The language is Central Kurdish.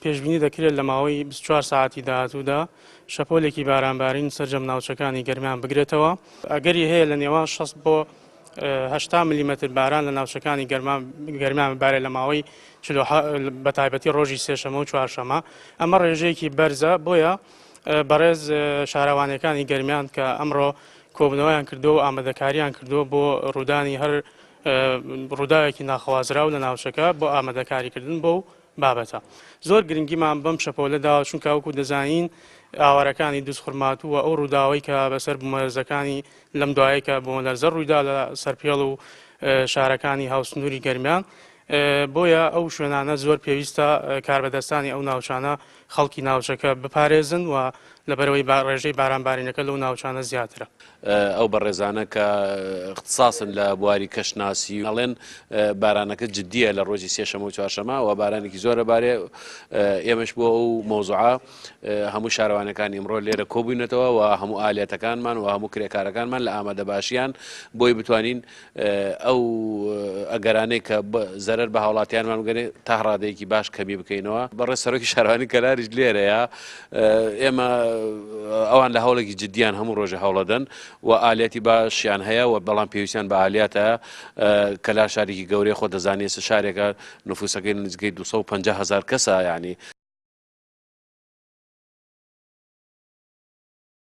پێشبینی دەکرێت لە ماوەی 24 ساعتی داهاتوودا شەپۆلێکی بارانبارین سەرجەم ناوچەکانی گەرمیان بگرێتەوە. ئەگەری هەیە لە نێوان 60 بۆ 80 ملیمەتر باران لە ناوچەکانی گەرمیان ببارێت لە ماوەی بە تایبەتی ڕۆژی سێشەمە و چوارشەمە. ئەمە ڕێژەیەکی بەرزە، بۆیە بەڕێز شارەوانیەکانی گەرمیان کە ئەمڕۆ کۆبوونەوەیان کردووە و ئامادەکاریان کردووە بۆ ڕوودانی هەر ڕووداوێکی ناخوازراو لە ناوچەکە بۆ ئامادەکاریکردن بۆ بابەتە. زۆر گرنگیمان بەم شەپۆلە داوە چونکە وەکو دەزانین ئاوارەکانی دوزخورماتوو و ئەو ڕووداوەی کە بەسەر بوومەلەرزەکانی لەم دوایەی کە بوومەلەرزە ڕوویدا لە سەرپێڵ و شارەکانی هاوسنووری گەرمیان بۆیە ئەو شوێنانە زۆر پێویستە کاربەدەستانی ئەو ناوچانە خەڵکی ناوچەکە بپارێزن و لەبەرئەوەی ڕێژەی بارانبارینەکە لەو ناوچانە زیاترە. ئەو بەڕێزانە کە اختصاصن لە بواری کەشناسی ئەڵێن بارانەکە جدیە لە ڕۆژی سێشەمە و چوارشەمە و بارانێکی زۆرە بارێ ئێمەش بۆ ئەو مەوزوعە هەموو شارەوانەکانی ئمڕۆ لێرە کۆبووینەتەوە و هەموو ئالیەتەکانمان و هەموو کرێکارەکانمان لە ئامادەباشیان بۆی بتوانین ئەو ئەگەرانەی کە زەرەر بە هاوڵاتیانمان بگەنێ تا ڕادەیەکی باش کەمی بکەینەوە. بەڕێز سەرۆکی شارەوانی کەلاریش لێرەیە، ئێمە ئەوان لە هەوڵێکی جدیان هەموو ڕۆژێ هەوڵەدەن و ئالیەتی باشیان هەیە و بەڵام پێویستیان بە ئالیاتە. کەلار شارێکی گەورەیە، خۆت دەزانی ئێستا شارێکە نفوسەکەی نزیکەی 250 هەزار کەسە یانی.